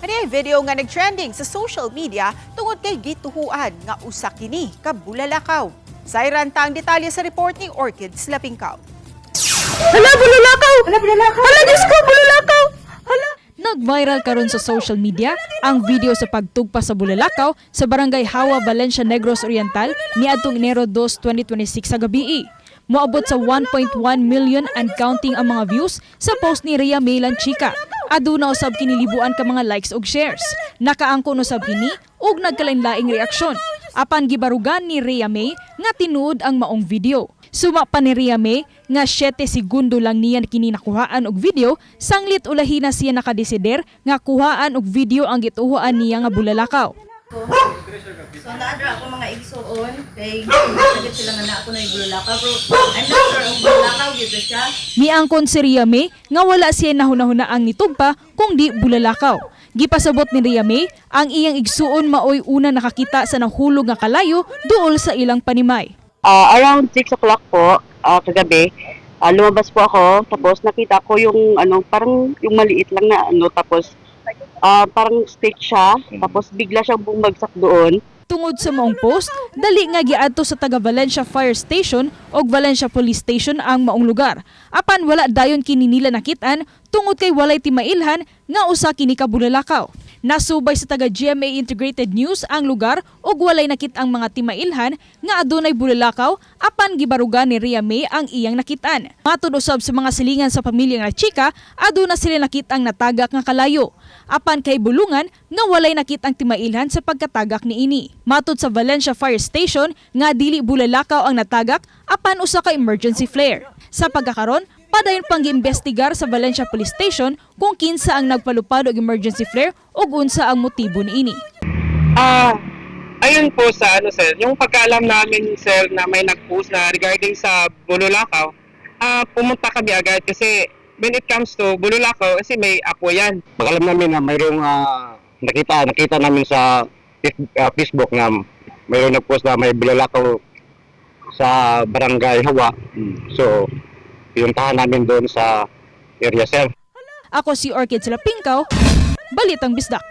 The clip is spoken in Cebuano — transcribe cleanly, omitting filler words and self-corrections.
Kani video nga nagtrending sa social media tungod kay gituhuan nga usa kini ka bulalakaw. Sayran ta ang detalye sa report ni Orchids Lapingkaw. Hala, bulalakaw! Hala, bulalakaw! Hala, Diyos ko, bulalakaw! Hala! Nag-viral karon sa social media ang video sa pagtugpa sa bulalakaw sa Barangay Hawa, Valencia, Negros Oriental niadtong Enero 2, 2026 sa gabii. Moabot sa 1.1 million and counting ang mga views sa post ni Rhea Maylan Chica. Aduna usab kini libuan ka mga likes ug shares. Nakaangkon usab kini ug nagkalain-laing reaksyon. Apan gibarugan ni Rhea May nga tinuod ang maong video. Suma pa ni Rhea May nga 7 segundo lang niya kini nakuhaan og video, sanglit ulahi na siya nakadesider nga kuhaan og video ang gituhuan niya nga bulalakaw. So naadra ako mga igsuon kay sagit sila nga na ako na bulalakaw, pero I'm not sure ang bulalakaw gyud ba siya. Miangkon si Rhea May nga wala siya nahunahuna ang nitugpa kung di bulalakaw. Gipasabot ni Rhea May ang iyang igsuon maoy una nakakita sa nahulog nga kalayo duol sa ilang panimay. Around 6 o'clock po, kagabi, lumabas po ako, tapos nakita ko yung ano, parang yung maliit lang na ano, tapos parang stick siya, tapos bigla siyang bumagsak doon. Tungod sa maong post, dali nga giadto sa taga Valencia Fire Station og Valencia Police Station ang maong lugar. Apan wala dayon kini nila nakit-an tungod kay walay timailhan nga usa kini ka bulalakaw. Nasubay sa taga GMA Integrated News ang lugar ug walay nakit-ang mga timailhan nga adunay bulalakaw, apan gibarugan ni Rhea May ang iyang nakit-an. Matod usab sa mga silingan sa pamilya nga chika, aduna sila nakit-ang natagak nga kalayo. Apan kay bulungan nga walay nakit-ang timailhan sa pagkatagak niini. Matod sa Valencia Fire Station nga dili bulalakaw ang natagak apan usa ka emergency flare. Sa pagkakaron, padayon pang giimbestigar sa Valencia Police Station kung kinsa ang nagpalupad og emergency flare ug unsa ang motibo niini. Ayun po sa ano, sir, yung pagkaalam namin, sir, na may nag-post na regarding sa Bululakaw, pumunta kami agad kasi when it comes to Bululakaw, kasi may apo yan. Pag alam namin na mayroong nakita nakita namin sa Facebook na mayroong nag-post na may bulalakaw sa Barangay Hawa. So, pinuntahan namin doon sa area, sir. Ako si Orchid Silapingkaw, Balitang Bisdak.